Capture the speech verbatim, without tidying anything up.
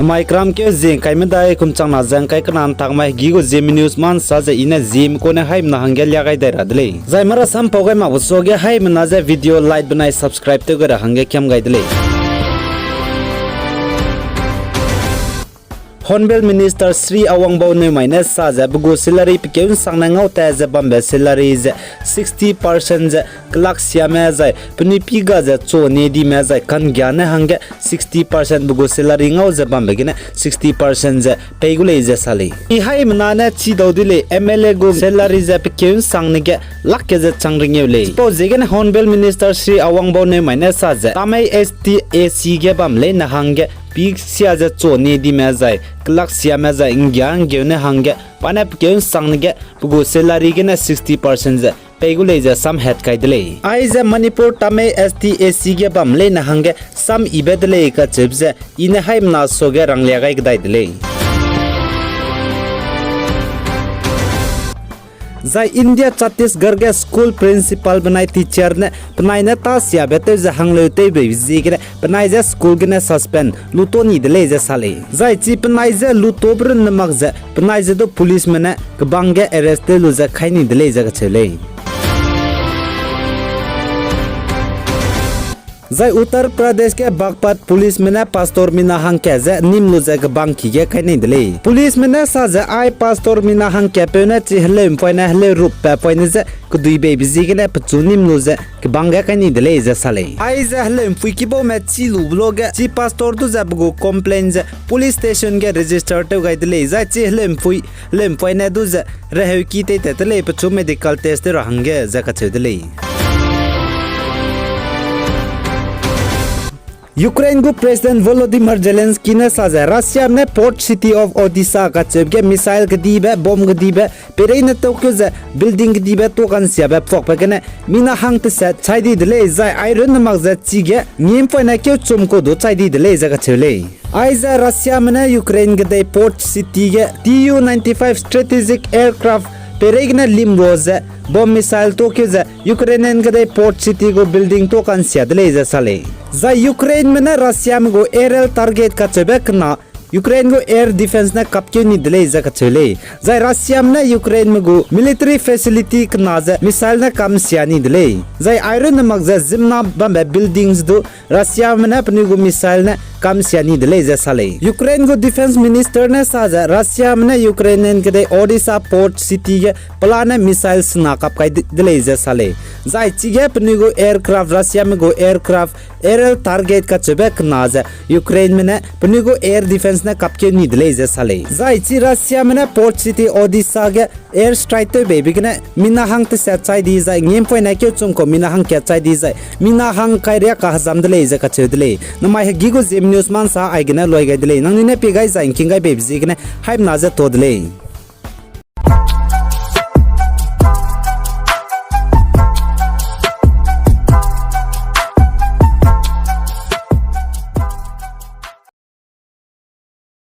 Mai kram keu zing kai medai kum chang na zeng kai kena ntak mai hegi gu Zeme News man sa ze i ne Zeme kune haimena hangge lia gai dai ra de lei. Zai mara sam pau gai mak bu suage haimena ze video like benai subscribe tew gai ra hangge kiam gai de lei. Honourable Minister Shri Awangbau Newmai ne sa ze pe gu salary pekeu nsangne ngau ta ze bambe salary ze sixty percent ze kelak siame zai penui pi ga ze chu ne dime zai kanggia ne hangge sixty percent pe gu salary ngau ze bambe gene sixty percent ze pei gu lei ze sa lei. I haimena ne chi dau de lei, M L A gu salary ze pekeu nsangne ge lak ke ze chang ringeu lei. Chipau ziegene Honourable Minister Shri Awangbau Newmai ne sa ze Tamei S T A C ge bam leine hangge pi sia ze chu ne dime zai kelak siame zai nggia nggeu ne hangge pa ne pekeu nsangne ge pe gu salary gene sixty percent ze pei gu lei ze samhat kai de lei. Aize Manipur Tamei S T A C ge bam leine hangge sam ibe de lei kacheube ze i ne haimena suage ranglia gai kedai de lei. Zai India Chhattisgarh ge school principal benai teacher ne penai ne ta siabe tew ze hangleu tewbe ziegene penai ze school gene suspend luto ni de lei ze sa lei. Zai chi penai ze lutobe runne mak ze penai ze du policeme ne kebang ge arrest tew lu ze kai ni de lei ze kacheu lei. Zai Uttar Pradesh ge Baghpat policeme ne pastor mina hangkat ze nim lu ze kebang ki ge kai ni de lei. Policeme ne sa ze ai pastor mina hangkatpeu ne chi heleu'mpuine heleurup pa poine ze kedui beibe ziegene pechu nim lu ze kebang ge kai ni de lei ze sa lei. Aize heleu'mpui kibaume chi lube luage chi pastor du ze pe gu complaint ze police station ge register tew gai de lei, zai chi heleu'mpui, heleu'mpuine du ze reheuki tei tat te lei, pechu medical test tew ra hangge ze kacheu de lei. Ukraine gu President Volodymyr Zelensky ne sa ze Russiame ne port city of Odessa kacheube ge missile kedibe, bomb kedibe, peireine tokeu ze building kedibe tuâ kansiabe puakbe gene mina hang teset chai di de lei, zai ai runne mak ze chige ngîmpoine keu chum ku du chai di de lei ze kacheu lei. Aize Russiame ne Ukraine kedei port city ge Tu ninety-five strategic aircraft peireigene limrua ze bomb missile tuâkeu ze Ukrainian kedei port city gu building tuâ kansia de lei ze sa lei. Zai Ukraineme ne Russiame gu aerial target kacheube kena Ukraine gu air defence ne kapkeu ni de lei ze kacheu lei. Zai Russiame ne Ukraineme gu military facility kena ze missile ne kamsia ni de lei. Zai ai runne mak ze ziemmena bambe buildings du Russiame ne penui gu missile ne kamsia ni de lei ze sa lei. Ukraine gu defence minister ne sa ze Russiame ne Ukrainian kedei Odessa port city ge pelane missile sena kap kai de, de lei ze sa lei. Zai chige penui gu aircraft, Russiame gu aircraft, aerial target kacheube kena ze Ukraineme ne penui gu air defence ne kapkeu ni de lei ze sa lei. Zai chi Russiame ne port city Odessa ge air strike tew beibe gene mina hang teset chai di zai ngîmpoine keu chum ku mina hang kat chai di zai mina hang kai riak kahezam de lei ze kacheu de lei. Namai hegi gu Zeme News man sa aigene lui gai de lei. Nangnui ne pie gai zai ngking gai beibe ziegene haimena ze ta de lei.